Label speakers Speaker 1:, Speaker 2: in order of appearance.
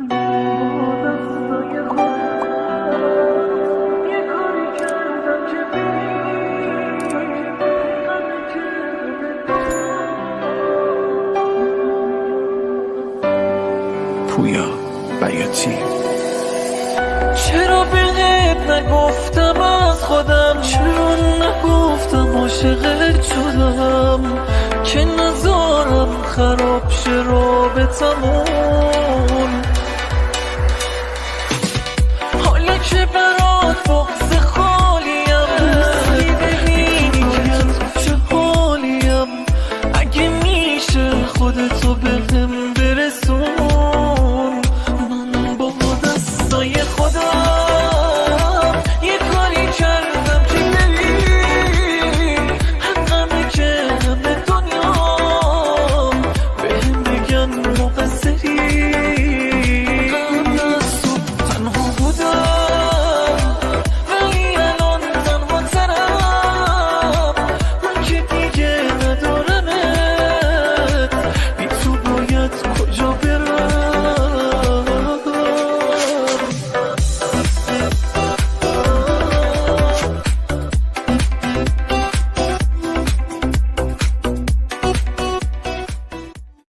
Speaker 1: با دستای خودم یه کاری کردم که بری غم
Speaker 2: پویا بیاتی.
Speaker 1: چرا بهت نگفتم از خودم، چرا نگفتم عاشقت شدم که نذارم خراب شه رابطمون.